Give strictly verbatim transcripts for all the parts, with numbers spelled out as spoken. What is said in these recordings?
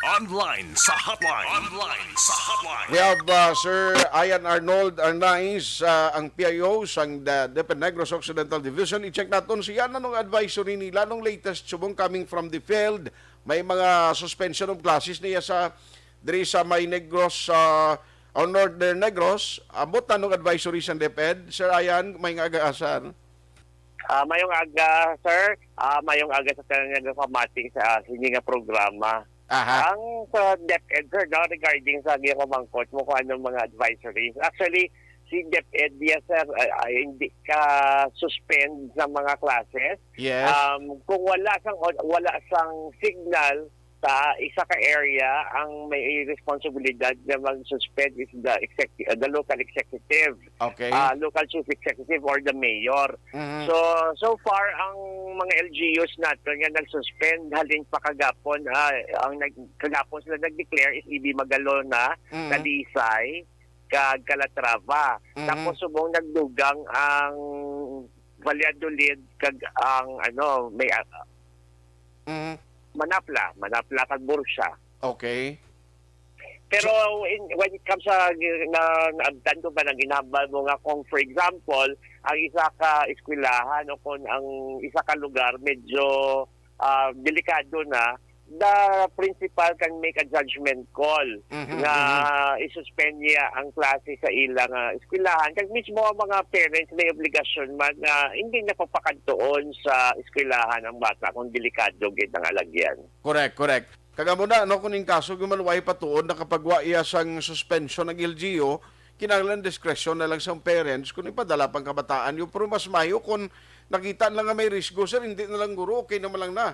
Online sa hotline. Online sa hotline. We have uh, Sir Ian Arnold Arnaiz, uh, ang P I O sang the DepEd Negros Occidental Division. I-check naton siya, anong advisory nila, anong latest subong coming from the field? May mga suspension of classes niya sa diri sa may Negros, uh, o Northern Negros. Ambot na nung advisory sang DepEd. Sir Ian, may nga aga, sir. Ah, mayong aga, sir. Ah, mayong aga sa tanan nga nagapamati sa sini nga programa. Aha. Ang sa DepEd, sir, no, regarding sa gipamangkot mo kung anong mga advisories. Actually, si DepEd, yes, sir, ah, ah, hindi ka suspend sa mga classes. Yes. Um, kung wala sang wala sang signal sa isa ka area, ang may responsibilidad na mag-suspend is the execu- uh, the local executive, Okay. ah, local chief executive or the mayor. Mhm. So, so far ang mga L G Us naton nga nag-suspend halin pa kagapon, ah, ang nag, kagapon sila nag-declare is E B Magalona, Mhm. Talisay, kag Calatrava. Mhm. Tapos subong nagdugang ang Valladolid kag ang ano, may ah, Mhm. Manapla, Manapla kag Bursa. Okay. Pero in, when it comes sa na, naabtan ko ba nang ginhambal mo nga kung, for example, ang isa ka eskwelahan o kung ang isa ka lugar medyo ah, delikado na, the principal can make a judgment call Mhm, nga mhm. isuspend niya ang klase sa ila nga eskwelahan. Kag mismo ang mga parents may obligasyon man nga hindi na papakadtuon sa eskwelahan ang bata kung delikado gid ang alagyan. Correct, correct. Kag amo na, no, kung ning kaso gyud man way patuod nakapagwa iya sang suspension ang L G U, kinahanglan discretion na lang sa parents kung ipadala pang kabataan yun. Pero mas mayo kung nakita lang nga may risgo, sir, hindi na lang guro, okay naman lang na.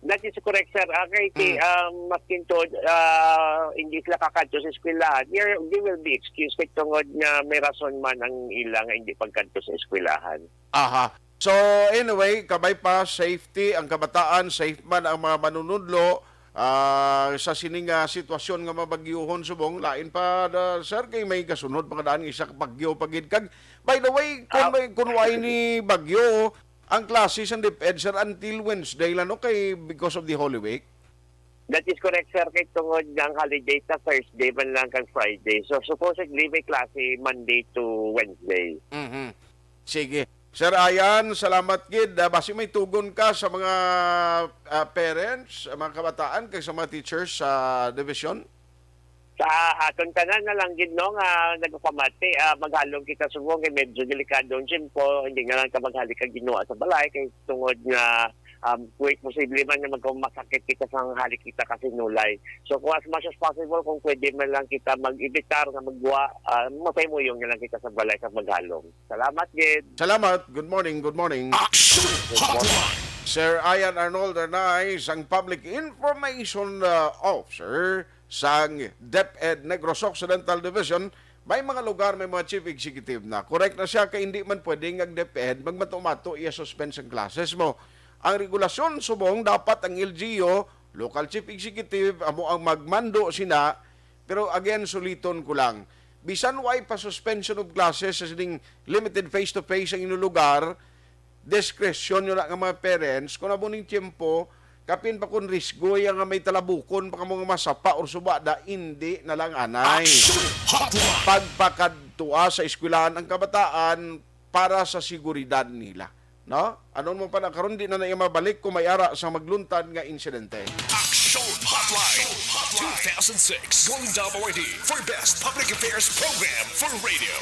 That is correct, sir. Ah, kay ti, Mm. um, maskin tuod, ah, hindi sila kakadto sa eskwelahan, they, they will be excused kay tungod nga may rason man ang ila nga hindi pagkadto sa eskwelahan. Aha. So, anyway, kabay pa, safety, ang kabataan, safe man ang mga manunudlo ah, sa sini nga sitwasyon nga mabagyuhon subong, lain pa, da, sir, kay may kasunod pa kadaan nga isa ka bagyo pa gid. Kag, by the way, kung, Ah. may, kung way ni bagyo, ang klase sa DepEd, sir, until Wednesday lang, no? Kay because of the Holy Week. That is correct, sir. Kay tungod nga ang holiday ta Thursday man lang kag Friday. So, supposedly may klase Monday to Wednesday. Mhm. Sige. Sir Ayan, salamat gid. Ah, basi may tugon ka sa mga ah, parents, mga kabataan, kag sa mga teachers sa division? Sa aton tanan na lang gid, no, nga nagapamati, ah, maghalong kita subong kay medyo delikado ang tiyempo, hindi na lang ka maghalik ka ginuwa sa balay kay tungod nga um, wait, posible man nga magkamasakit kita sa halik kita kasi nulay. So kung as much as possible, kung pwede man lang kita mag-evitar nga magwa, uh, mapahimuyong na lang kita sa balay sa maghalong. Salamat gid. Salamat. Good morning. Good morning. Action Hotline. Sir Ian Arnold Arnaiz, ang Public Information uh, Officer sang DepEd Negros Occidental Division, may mga lugar may mga chief executive na. Correct na siya kay hindi man pwede nga ang DepEd magmato-mato iya suspend sang classes mo. Ang regulasyon subong dapat ang L G U, local chief executive, amo ang magmando sina. Pero again, suliton ko lang. Bisan way pa suspension of classes sa sining limited face-to-face ang inyong lugar, diskresyon nyo na nga mga parents, kung amo ning tiyempo, kapin pa kung risgo iya nga may talabukon pa kamo nga masapa or subada, hindi na lang anay. Action Hotline. Pagpakadtua sa eskwelahan ang kabataan para sa seguridad nila. No? Anon mo pa na karon, di na na iya mabalik kung may ara sa magluntad nga insidente. Action Hotline. two thousand six Golden Dome Awardee for Best Public Affairs Program for Radio.